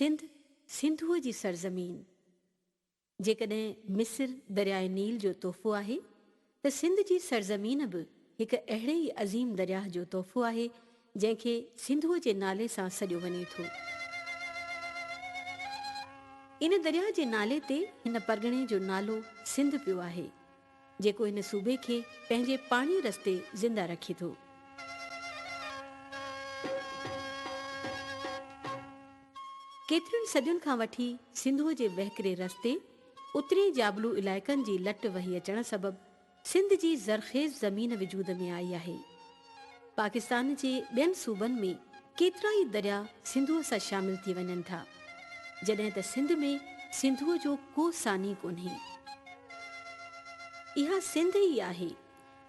سنڌ، سنڌوء جي سرزمين. جيڪڏهن مصر درياء نيل جو تحفو آهي ته سنڌ جي سرزمين به هڪ اهڙي ئي عظيم درياهه جو تحفو آهي جنهن کي سنڌوء جي نالي سان سڏيو وڃي ٿو. ان درياهه جي نالي تي هن پرڳڻي جو نالو سنڌ پيو آهي، جيڪو هن صوبي کي پنهنجي پاڻيء رستي زنده رکي ٿو. ڪيترين صدين کان وٺي سنڌوء جي وهڪري رستي اترين جابلو علائقن جي لٽ وهي اچڻ سبب سنڌ جي زرخيز زمين وجود ۾ آئي آهي. پاڪستان جي ٻين صوبن ۾ ڪيترائي درياء سنڌوء سان شامل ٿي وڃن ٿا، جڏهن ته سنڌ ۾ سنڌوء جو ڪو ثاني ڪونهي. اها سنڌ ئي آهي،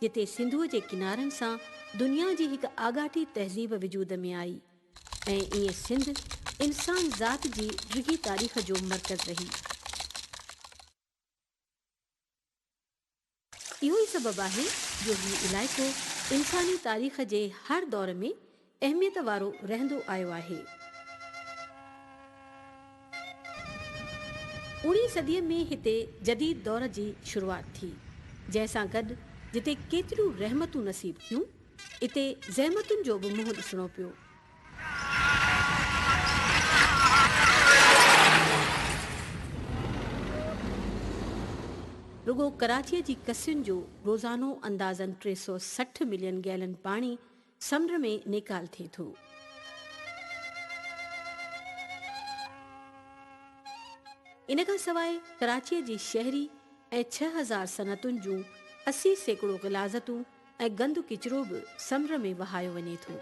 جتي سنڌوء جي ڪنارن سان دنيا جي هڪ آڳاٽي تهذيب وجود ۾ آئي. ۽ ائين سنڌ انسان ذات جي ڊگهي تاريخ جو مرڪز رهي. اهو ئي سبب آهي جو هي علائقو انساني تاريخ جي هر دور ۾ اهميت وارو رهندو آيو آهي. اوڻيهين صديء ۾ هتي جديد دور جي شروعات ٿي، جنهن سان گڏ جتي ڪيتريون رحمتون نصيب ٿيون، اتي زحمتن جو به منهن ڏسڻو پيو. رڳو ڪراچيء جي ڪسين جو روزانو اندازن 360 ملين گئلن پاڻي سمنڊ ۾ نيڪال ٿئي ٿو. ان کان سواء ڪراچيء جي شهري ۽ 6000 صنعتن جون 80% غلاظتون ۽ گند ڪچرو به سمنڊ ۾ وهايو وڃي ٿو.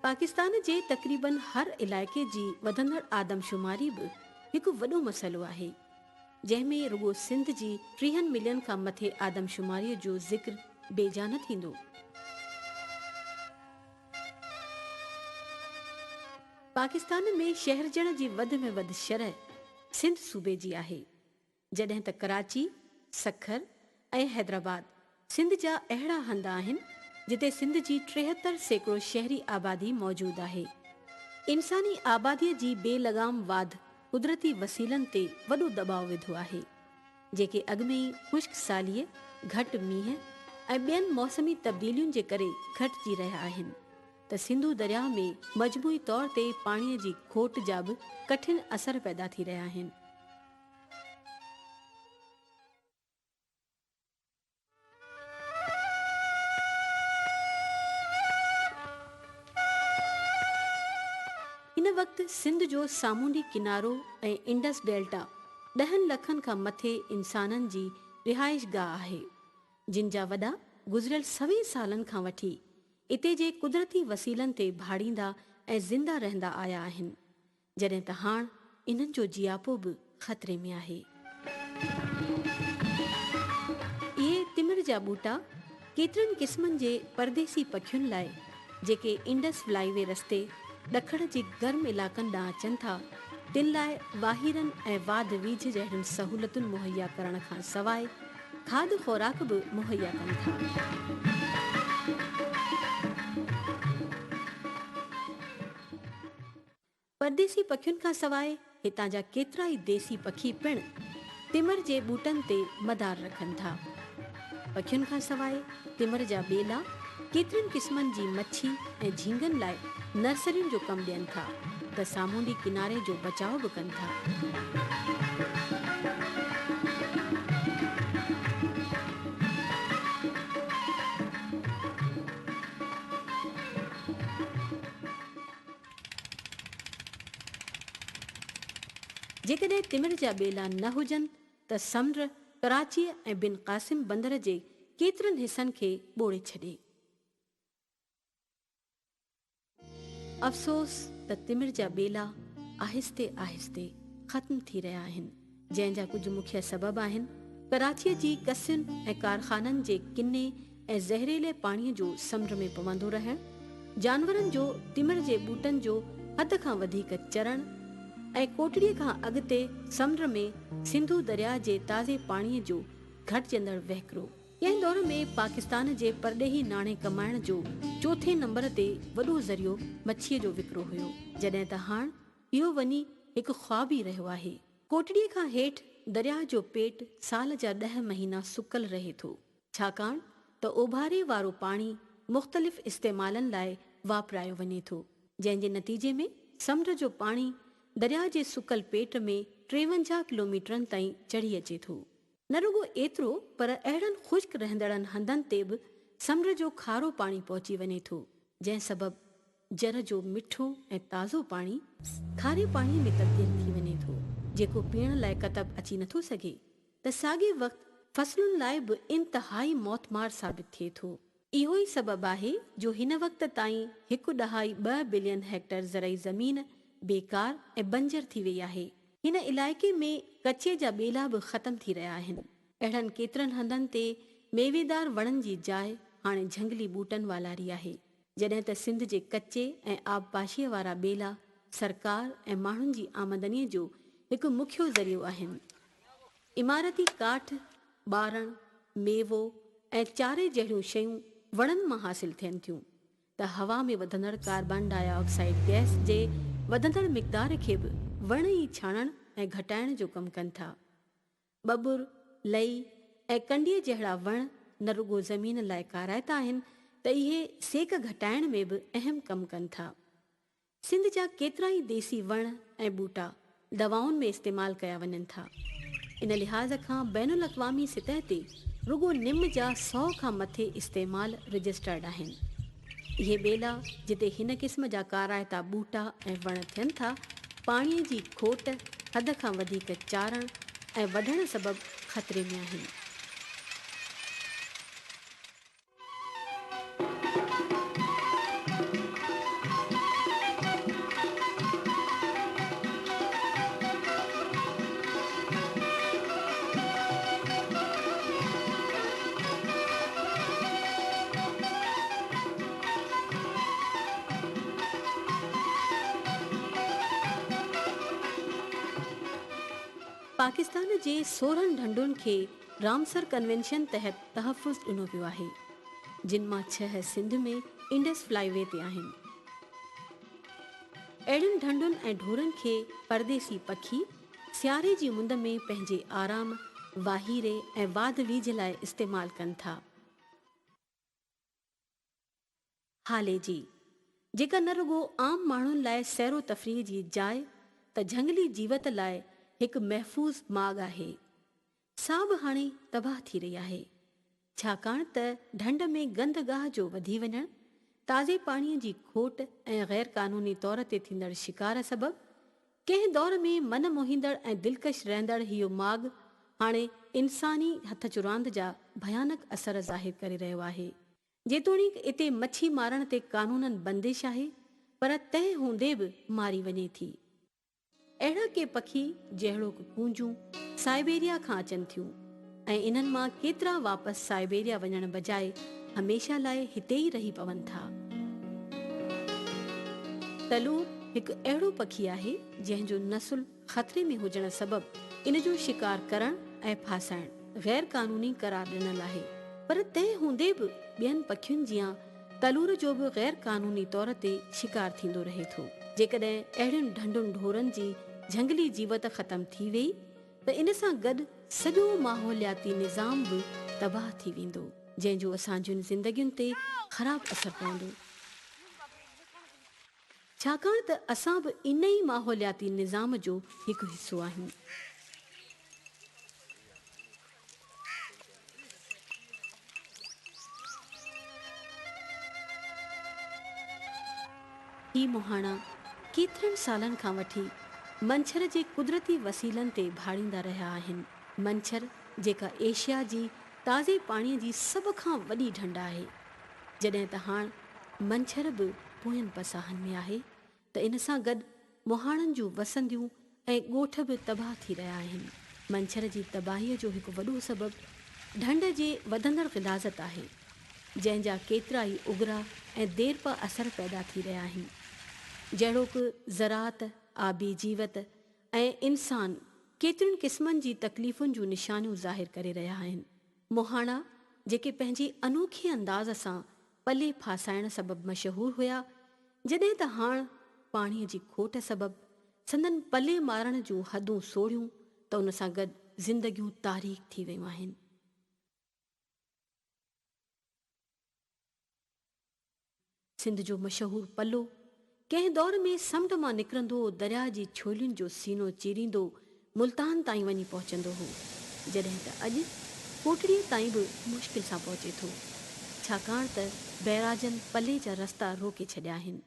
پاڪستان جي تقريبن هر علائقي جي وڌندڙ آدمشماري به هڪ وڏو مسئلو آهي، جنهن ۾ رڳو سنڌ جي ٽيهن ملين کان مٿي آدمشماري جو ذڪر بيجا نه ٿيندو. پاڪستان ۾ شهرجڻ جي وڌ ۾ وڌ شرح سنڌ صوبي جي آهي. جڏهن ته ڪراچي، سکر ۽ حيدرآباد سنڌ جا اهڙا هنڌ آهن جتي سنڌ جي 73% شهري آبادي موجود آهي. انساني آبادي جي بي لغام واڌ قدرتي وسيلن تي وڏو دٻاء وڌو آهي، جيڪي اڳ ۾ ئي خشڪ ساليء، گهٽ مينهن ۽ ٻين موسمي تبديلين جي ڪري گهٽجي رهيا آهن ته سنڌو درياهه ۾ مجموعي طور تي پاڻي جي کوٽ جا به ڪٺن اثر پيدا ٿي رهيا آهن. هن وقت سنڌ جو سامونڊي ڪنارو ۽ انڊس ڊيلٽا ڏهن لکن کان مٿي انسانن جي رهائش گاهه آهي، جن جا وڏا گذريل سوين سالن کان وٺي اتي جي قدرتي وسيلن تي ڀاڙيندا ۽ زنده رهندا آيا آهن. جڏهن ته هاڻ انهن جو جياپو به خطري ۾ آهي. اهي تمر جا ٻوٽا ڪيترن قسمن جي پرديسي پکين لاء جيڪي انڊس فلائي وي رستي ڏکڻ جي گرم علائقن ڏانهن اچن ٿا، تن لاء واهيرن ۽ واڌ ويجهه جهڙين سهولتن مهيا ڪرڻ کان سواء کاڌ خوراڪ به مهيا ڪن ٿا. پرديسي پکين کان سواء هتان جا ڪيترائي ديسي پکي پڻ تمر جي ٻوٽن تي مدار رکن ٿا. پکين کان سواء تمر جا ٻيلا ڪيترين قسمن جي مڇي ۽ جهينگن لاء نرسرين جو ڪم ڏين ٿا ته سامونڊي ڪناري جو بچاء به ڪن ٿا. جيڪڏهن تمر جا ٻيلا نه هجن ته سمنڊ ڪراچيء ۽ بن قاسم بندر جي ڪيترن حصن کي ٻوڙي ڇڏي. افسوس ته تمر جا ٻيلا آهستي آهستي ختم ٿي رهيا آهن، جنهن جا ڪجهه مکيه سبب آهن، ڪراچيء جي ڪسين ۽ ڪارخانن جي ڪني ۽ زهريلي پاڻيء جو سمنڊ ۾ پوندو رهڻ، جانورن جو تمر جي ٻوٽن جو حد کان وڌيڪ چرڻ ۽ ڪوٽڙيء کان اڳتي سمنڊ ۾ سنڌو درياء جي تازي پاڻيء جو گهٽجندڙ وهڪرو. ڪنهن دور ۾ پاڪستان جي پرڏيهي ناڻي ڪمائڻ جو چوٿين نمبر تي وڏو ذريعو مڇيء جو وڪرو هيو، جڏهن ته هاڻ اهو وڃي هڪ خواب ئي رهيو آهي. ڪوٽڙيء کان هيٺ درياهه جو پيٽ سال جا ڏهه مهينا سڪل رهي ٿو، ڇاڪاڻ ته اوڀاري وارو پاڻي مختلف استعمالن لاء واپرايو وڃي ٿو، جنهن جي نتيجي ۾ سمنڊ جو پاڻي درياهه جي سڪل پيٽ ۾ 53 ڪلوميٽرن تائين چڙهي اچي ٿو. نه رڳو ايترو پر اهڙن خشڪ رهندڙن هنڌن تي به سمنڊ جو کارو پاڻي پهچي وڃي ٿو، جنهن سبب جر جو مٺو ۽ تازو پاڻي کاري پاڻي ۾ تبديل ٿي وڃي ٿو، جيڪو پيئڻ لاء ڪتب اچي نٿو سگهي ته ساڳئي وقت فصلن لاء به انتهائي موتمار ثابت ٿئي ٿو. اهو ئي سبب آهي جو هن وقت تائين هڪ ڏهائي ٻه بلين هيڪٽر زرعي زمين بيڪار ۽ بنجر ٿي وئي آهي. هن علائقي ۾ ڪچي جا ٻيلا به ختم ٿي رهيا آهن. اهڙن ڪيترن هنڌن تي ميويدار وڻن جي جاء هاڻي جهنگلي ٻوٽن والاري آهي. جڏهن ته سنڌ جي ڪچي ۽ آبپاشيء وارا ٻيلا سرڪار ۽ ماڻهن جي آمدنيء جو هڪ مکيو ذريعو آهن. عمارتي ڪاٺ، ٻارڻ، ميوو ۽ چاري جهڙيون شيون وڻن مان حاصل ٿين ٿيون ته هوا ۾ وڌندڙ ڪاربان ڊاء آڪسائيڊ گئس جي وڌندڙ مقدار کي به وڻ ئي ڇاڻڻ ۽ گهٽائڻ جو ڪم ڪن ٿا. ٻٻر، لئي ۽ ڪنڊيء جهڙا وڻ نه رڳو زمين لاء ڪارائتا آهن ته اهي سيڪ گهٽائڻ ۾ به اهم ڪم ڪن ٿا. سنڌ جا ڪيترائي ديسي وڻ ۽ ٻوٽا دوائن ۾ استعمال ڪيا وڃن ٿا. ان لحاظ کان بين الاقوامي سطح تي رڳو نم جا سئو کان مٿي استعمال رجسٽرڊ آهن. اهي ٻيلا جتي هن قسم جا ڪارائتا ٻوٽا ۽ وڻ ٿين ٿا، پاڻي جي کوٽ، حد کان وڌيڪ چارڻ ۽ وڍڻ سبب خطري ۾ آهن. پاڪستان جي 16 ڍنڍن کي رامسر ڪنوينشن تحت تحفظ ڏنو ويو آهي، جن مان ڇهه سنڌ ۾ انڊس فلائي وي تي آهن. اهڙين ڍنڍن ۽ ڍورن کي پرديسي پکي سياري جي مند ۾ پنهنجي آرام، واهيري ۽ واڌ ويجهه لاء استعمال ڪن ٿا. هاليجي، جيڪا نه رڳو عام ماڻهن لاء سير و تفريح جي جاء ته جهنگلي جيوت لاء هڪ محفوظ ماڳ آهي، سا به هاڻي تباهه ٿي رهي آهي، ڇاڪاڻ ته ڍنڍ ۾ گند گاهه جو وڌي وڃڻ، تازي پاڻي جي کوٽ ۽ غير قانوني طور تي ٿيندڙ شڪار سبب ڪنهن دور ۾ من موهيندڙ ۽ دلڪش رهندڙ هيء ماڳ هاڻي انساني هٿ چراند جا ڀيانڪ اثر ظاهر ڪري رهيو آهي. جيتوڻيڪ اتي مڇي مارڻ تي قانونن بندش آهي پر تنهن هوندي به ماري وڃي ٿي. اهڙا ڪي پکي جهڙوڪ ڪونجون سائبيريا کان اچن ٿيون ۽ انهن مان ڪيترا واپس سائبيريا وڃڻ بجاء هميشه لاء هتي ئي رهي پون ٿا. تلور هڪ اهڙو پکي آهي جنهن جو نسل خطري ۾ هجڻ سبب ان جو شڪار ڪرڻ ۽ ڦاسائڻ غير قانوني قرار ڏنل آهي پر تنهن هوندي به ٻين پکين جيان تلور جو به غير قانوني طور تي شڪار ٿيندو رهي ٿو. جيڪڏهن اهڙين ڍنڍن ڍورن جي جهنگلي جيوت ختم ٿي ويئي ته ان سان گڏ سڄو ماحولياتي نظام به تباهه ٿي ويندو جنهن جو اسان جون زندگين تي خراب اثر پوندو. ڇاڪاڻ ته اسان به ان ئي ماحولياتي نظام جو هڪ حصو آهيون. هي مهاڻا ڪيترن سالن کان وٺي منڇر جي قدرتي وسيلن تي ڀاڙيندا رهيا آهن. منڇر جيڪا ايشيا جي تازي پاڻي جي سڀ کان وڏي ڍنڍ آهي. جڏهن ته هاڻ منڇر به پوين پساهن ۾ آهي ته ان سان گڏ مهاڻن جون وسنديون ۽ ڳوٺ به تباهه ٿي رهيا آهن. منڇر جي تباهيء جو هڪ وڏو سبب ڍنڍ جي وڌندڙ غلاظت آهي، جنهن جا ڪيترائي اگرا ۽ ديرپا اثر پيدا ٿي رهيا آهن، جهڙوڪ زراعت، آبي جيوت ۽ انسان ڪيترين قسمن جي تڪليفن جون نشانيون ظاهر ڪري رهيا آهن. مهاڻا جيڪي پنهنجي انوکي انداز سان پلي ڦاسائڻ سبب مشهور هيا، جڏهن ته هاڻ پاڻي جي کوٽ سبب سندن پلي مارڻ جون حدون سوڙهيون ته ان سان گڏ زندگيون تاريڪ ٿي ويون آهن. سنڌ جو مشهور پلو ڪنهن دور ۾ سمنڊ مان نڪرندو درياء جي ڇولين جو سينو چيريندو ملتان تائين وڃي پهچندو هو، جڏهن ته اڄ ڪوٽڙيء تائين به مشڪل سان پهچي ٿو، ڇاڪاڻ ته بئراجن پلي جا رستا روڪي ڇڏيا آهن.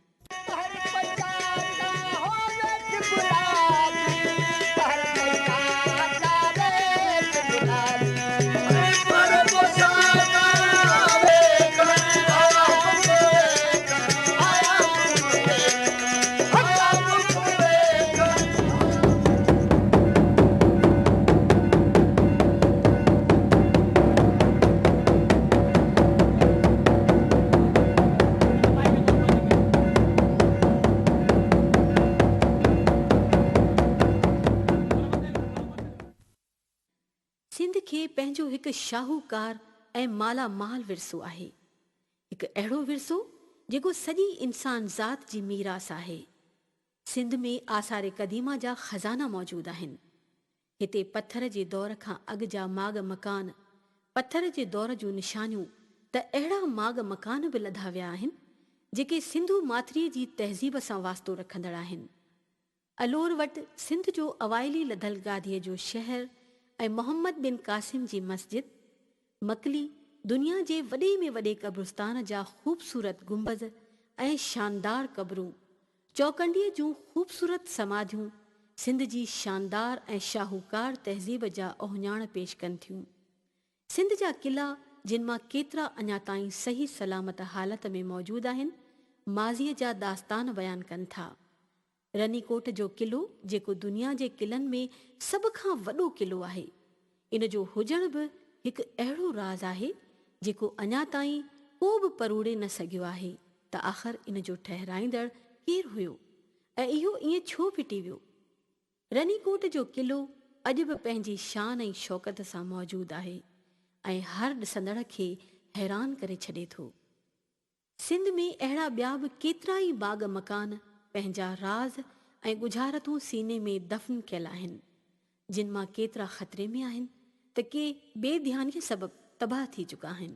سنڌ کي پنهنجو هڪ شاهوڪار ۽ مالا مال ورثو آهي. هڪ اهڙو ورثو جيڪو سڄي انسان ذات جي ميراث آهي. سنڌ ۾ آثار قديمه جا خزانا موجود آهن. هتي پٿر جي دور کان اڳ جا ماڳ مڪان، پٿر جي دور جون نشانيون ته اهڙا ماڳ مڪان به لڌا ويا آهن، جيڪي سنڌو ماٿريء جي تهذيب سان واسطو رکندڙ آهن. الور وٽ سنڌ جو اوائلي لڌل گاديء جو شهر ۽ محمد بن قاسم جي مسجد، مڪلي دنيا جي وڏي ۾ وڏي قبرستان جا خوبصورت گنبذ ۽ شاندار قبرون، چوڪنڊيء جون خوبصورت سماڌيون سنڌ جي شاندار ۽ شاهوڪار تهذيب جا اهڃاڻ پيش ڪن ٿيون. سنڌ جا قلعا جن مان ڪيترا اڃا تائين صحيح سلامت حالت ۾ موجود آهن، ماضيء جا داستان بيان ڪن ٿا. رني ڪوٽ جو قلعو جيڪو دنيا جي قلعن ۾ سڀ کان وڏو قلعو آهي، ان جو هجڻ به هڪ اهڙو راز آهي، جيڪو اڃا تائين ڪو به پروڙي نه سگهيو آهي ته آخر ان جو ٺهرائيندڙ ڪير هيو ۽ اهو ائين ڇو ڦٽي ويو؟ رني ڪوٽ جو قلعو اڄ به پنهنجي شان ۽ شوڪت سان موجود آهي ۽ هر ڏسندڙ کي حيران ڪري ڇڏي ٿو. سنڌ ۾ اهڙا ٻيا به ڪيترائي باغ مڪان پنهنجا راز ۽ ڳجهارتون سيني ۾ دفن ڪيل آهن، جن مان ڪيترا خطري ۾ آهن ته ڪي بي ڌيانيء سبب تباهه ٿي چڪا آهن.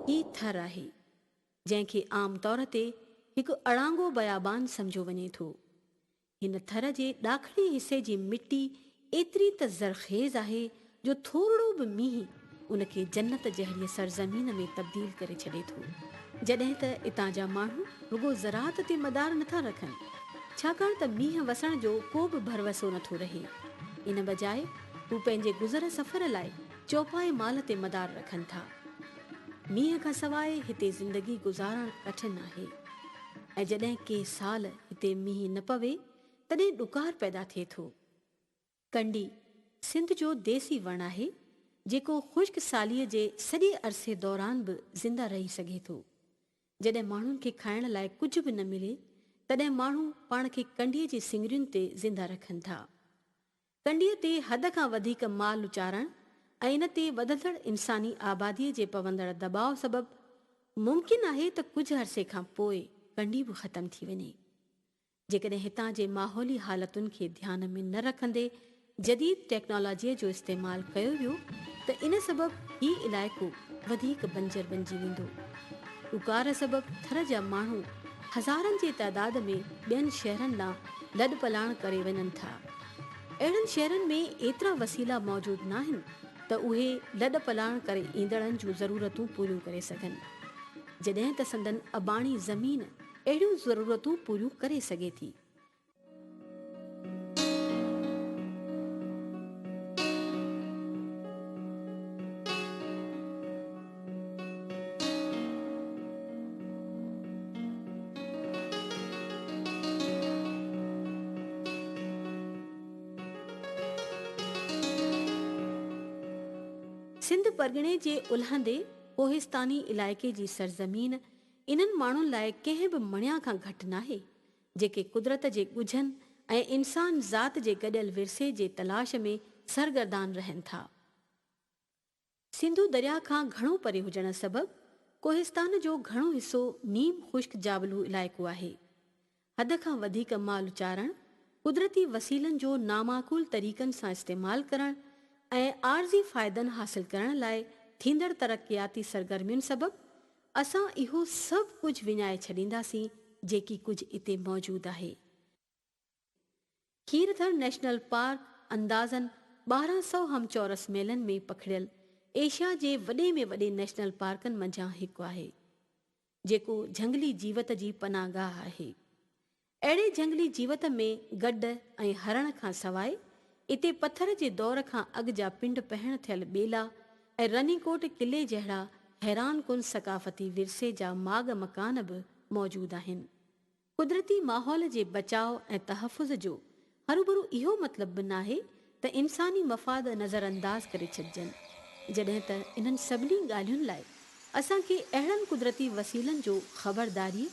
هي ٿر آهي، جنهن کي عام طور تي هڪ اڙانگو بيابان سمجهيو وڃي ٿو. هن ٿر جي ڏاکڻي حصي جي مٽي ايتري ته زرخيز آهي جو ٿورڙو به مينهن ان کي جنت جهڙيء سرزمين ۾ تبديل ڪري ڇڏي ٿو. جڏهن ته اتان جا ماڻهو رڳو زراعت تي مدار نٿا رکن، ڇاڪاڻ ته مينهن وسڻ جو ڪو به ڀروسو نٿو رهي. ان بجاء هو پنهنجي گذر سفر لاء چوپائي مال تي مدار رکن ٿا. مينهن کان سواء هتي زندگي گذارڻ ڪٺن آهي. ۽ جڏهن ڪي سال هتي مينهن نه پوي تڏهن ڏڪار پيدا ٿئي ٿو. ڪنڊي سنڌ جو ديسي وڻ آهي جيڪو خشڪ ساليء جي سڄي عرصي دوران به زنده رهي سگهي ٿو. جڏهن ماڻهن کي کائڻ لاء ڪجهه به نه ملي تڏهن ماڻهو پاڻ کي ڪنڊيء جي سڱرين تي زنده رکن ٿا. ڪنڊيء تي حد کان وڌيڪ مال اچارڻ ۽ ان تي وڌندڙ انساني آباديء جي پوندڙ دٻاء سبب ممڪن آهي ته ڪجهه عرصي کان پوء ڪنڊي به ختم ٿي وڃي. جيڪڏهن هتان جي ماحولي حالتن کي ڌيان ۾ نه رکندي جديد ٽيڪنالاجيء جو استعمال ڪيو ويو ته ان سبب هي علائقو وڌيڪ بنجر بنجي ويندو. ڏڪار سبب ٿر جا ماڻهو هزارن جي تعداد ۾ ٻين شهرن ڏانهن لڏپلاڻ ڪري وڃن ٿا. اهڙن شهرن ۾ ايترا وسيلا موجود ناهن ته اهي لڏپلاڻ ڪري ايندڙن جون ضرورتون پوريون ڪري سگهن. جڏهن ته سندن اباڻي زمين اهڙيون ضرورتون پوريون ڪري سگهي ٿي. سنڌ پرڳڻي جي الهندي ڪوهستاني علائقي جي سرزمين انهن ماڻهن لاء ڪنهن به مڻيا کان گهٽ ناهي، جيڪي قدرت جي ڳجهن ۽ انسان ذات جي گڏيل ورثي جي تلاش ۾ سرگردان رهن ٿا. سنڌو درياهه کان گهڻو پري هجڻ سبب ڪوهستان جو گهڻو حصو نيم خشڪ جابلو علائقو آهي. حد کان وڌيڪ مال چارڻ، قدرتي وسيلن جو نامعقول طريقن سان استعمال ڪرڻ ۽ عارضي فائدن حاصل ڪرڻ لاء ٿيندڙ ترقياتي سرگرمين سبب اسان اهو سڀ ڪجهه وڃائي ڇڏينداسين جيڪي ڪجهه اتي موجود آهي. کيرٿر نيشنل پارڪ اندازن 1200 هم چورس ميلن ۾ پکڙيل ايشيا جي وڏي ۾ وڏي نيشنل پارڪن منجهان هڪ آهي، جيڪو جهنگلي جيوت جي پناهگاهه آهي. اهڙي جهنگلي جيوت ۾ گڊ ۽ هرڻ کان سواء اتي پٿر جي دور کان اڳ جا پنڊ پهڻ ٿيل ٻيلا ۽ رنيڪوٽ قلعي جهڙا حيران ڪن ثقافتي ورثي جا ماڳ مڪان به موجود آهن. قدرتي ماحول جي بچاء ۽ تحفظ جو هروڀرو اهو مطلب به ناهي ته انساني مفاد نظرانداز ڪري ڇڏجن، جڏهن ته انهن سڀني ڳالهين لاء اسان کي اهڙن قدرتي وسيلن جو خبرداريء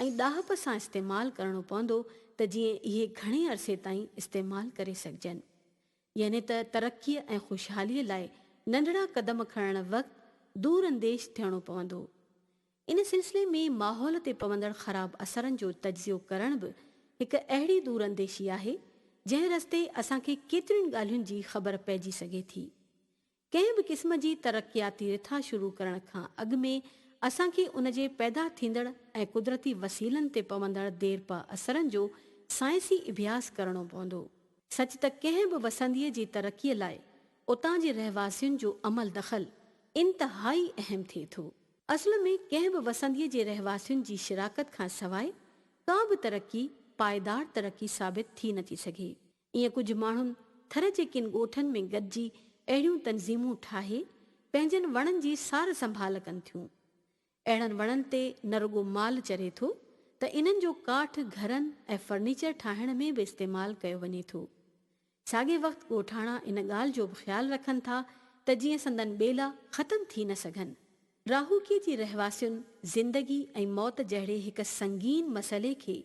۽ ڏاهپ سان استعمال ڪرڻو پوندو ته جيئن اهي گهڻي عرصي تائين استعمال ڪري سگهجن. يعني ته ترقيء ۽ خوشحاليء لاء ننڍڙا قدم کڻڻ وقت دور انديش ٿيڻو پوندو. ان سلسلي ۾ ماحول تي پوندڙ خراب اثرن جو تجزيو ڪرڻ به هڪ اهڙي دور انديشي آهي، جنهن رستي اسان کي ڪيترين ڳالهين جي خبر پئجي سگهي ٿي. ڪنهن به قسم جي ترقياتي رٿا شروع ڪرڻ کان اڳ ۾ اسان کي ان جي پيدا ٿيندڙ ۽ قدرتي وسيلن تي پوندڙ ديرپا اثرن جو سائنسي اڀياس ڪرڻو پوندو. سچ ته ڪنهن به وسنديء جي ترقيء لاء اتان جي رهواسين جو عمل دخل انتهائي اهم ٿئي ٿو. اصل ۾ ڪنهن به وسنديء جي رهواسين جي شراڪت کان سواء ڪا به ترقي پائيدار ترقي ثابت ٿي نٿي سگهي. ائين ڪجهه ماڻهن ٿر جي ڪن ڳوٺن ۾ گڏجي اهڙيون تنظيمون ٺاهي پنهنجن وڻن جي سار سنڀال ڪن ٿيون. اهڙن وڻن تي نه رڳو مال چري ٿو ته انهن جو ڪاٺ گهرن ۽ فرنيچر ٺاهڻ ۾ به استعمال ڪيو وڃي ٿو. ساڳئي وقت ڳوٺاڻا ان ڳالهه جو به خيال رکن ٿا ته جيئن سندن ٻيلا ختم ٿي نه سگهن. راهوڪي جي رهواسين زندگي ۽ موت جهڙي هڪ سنگين مسئلي کي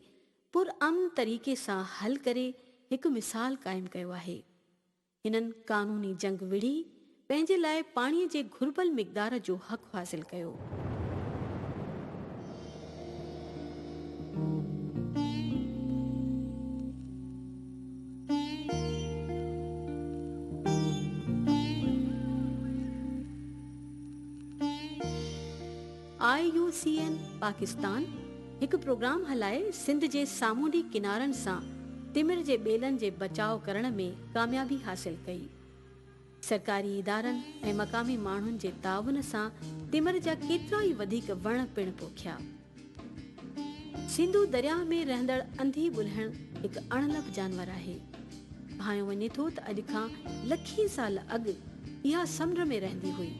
پرامن طريقي سان حل ڪري هڪ مثال قائم ڪيو آهي. هنن قانوني جنگ وڙهي پنهنجي لاء پاڻي جي گهربل مقدار جو حق حاصل ڪيو. I U C N Pakistan هڪ پروگرام هلائي سنڌ جي سامونڊي ڪنارن سان تمر جي ٻيلن جي بچاء ڪرڻ ۾ ڪاميابي حاصل ڪئي. سرڪاري ادارن ۽ مقامي ماڻهن جي تعاون سان تمر جا ڪيترائي وڌيڪ وڻ پڻ پوکيا. سنڌو درياهه ۾ رهندڙ انڌي ٻلهڻ هڪ اڻلڀ جانور آهي. ڀانيو وڃي ٿو ته اڄ کان لکين سال اڳ اها سمنڊ ۾ رهندي هئي.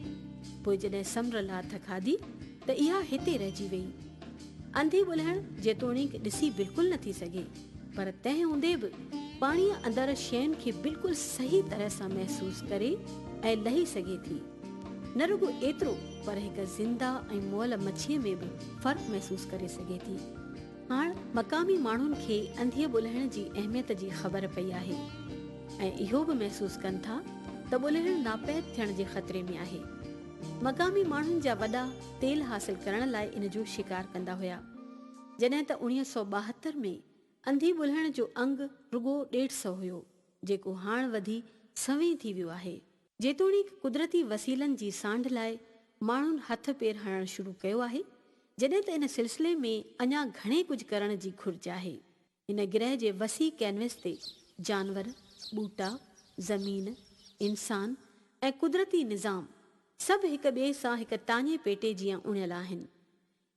پوء جڏهن سمنڊ لاٿ کاڌي ته اها هتي رهجي ويئي. انڌي ٻلهڻ جيتوڻيڪ ڏسي بلڪل نٿي سگهي، پر تنهن هوندي به پاڻيء اندر شين کي بلڪل صحيح طرح سان محسوس ڪري ۽ لهي سگهي ٿي. نه رڳو ايترو پر هڪ زنده ۽ مئل مڇيء ۾ به فرق محسوس ڪري سگهي ٿي. هاڻ مقامي ماڻهن کي انڌيء ٻلهڻ جي اهميت جي خبر پئي آهي ۽ اهو به محسوس ڪن ٿا ته ٻلهڻ ناپيد ٿيڻ جي خطري ۾ آهي. مقامي ماڻهن جا وڏا تيل حاصل ڪرڻ لاء ان جو شڪار ڪندا هيا. جڏهن ته 1972 ۾ انڌي ٻلهڻ جو انگ رڳو ڏيڍ سئو هيو، جيڪو هاڻ وڌي سوين ٿي ويو آهي. جيتوڻيڪ قدرتي وسيلن جي سانڍ لاء ماڻهن هٿ پير هڻڻ شروع ڪيو آهي، جڏهن ته ان سلسلي ۾ اڃا گهڻي ڪجهه ڪرڻ جي گهرج آهي. هن گرهه جي وسيع ڪينوس تي جانور، ٻوٽا، زمين، انسان ۽ قدرتي نظام سڀ هڪ ٻئي سان هڪ تاڃي پيٽي جيان اڻيل آهن.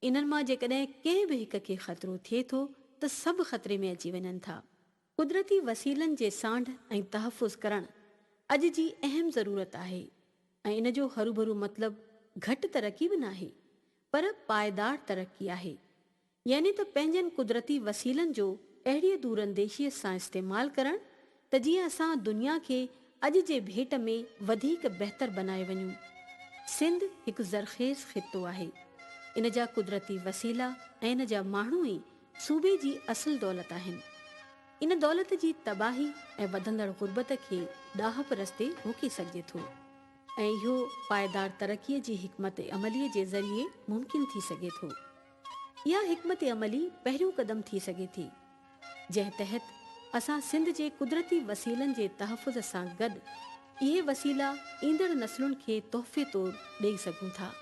انهن مان جيڪڏهن ڪنهن به هڪ کي خطرو ٿئي ٿو ته سڀ خطري ۾ اچي وڃن ٿا. قدرتي وسيلن جي سانڍ ۽ تحفظ ڪرڻ اڄ جي اهم ضرورت آهي ۽ ان جو هروڀرو مطلب گهٽ ترقي به ناهي پر پائيدار ترقي آهي. يعني ته پنهنجن قدرتي وسيلن جو اهڙيء دورانديشيء سان استعمال ڪرڻ ته جيئن اسان دنيا کي اڄ جي ڀيٽ ۾ وڌيڪ بهتر بنائي وڃون. سنڌ هڪ زرخيز خطو آهي. ان جا قدرتي وسيلا ۽ ان جا ماڻهو ئي صوبي جي اصل دولت آهن. ان دولت جي تباهي ۽ وڌندڙ غربت کي ڏاهپ رستي روڪي سگهجي ٿو ۽ اهو پائيدار ترقي جي حڪمت عملي جي ذريعي ممڪن ٿي سگهي ٿو. اها حڪمت عملي پهريون قدم ٿي سگهي ٿي. جنهن تحت اسان سنڌ جي قدرتي وسيلن جي تحفظ سان گڏ اهي وسيلا ايندڙ نسلن کي تحفي طور ڏئي سگهون ٿا.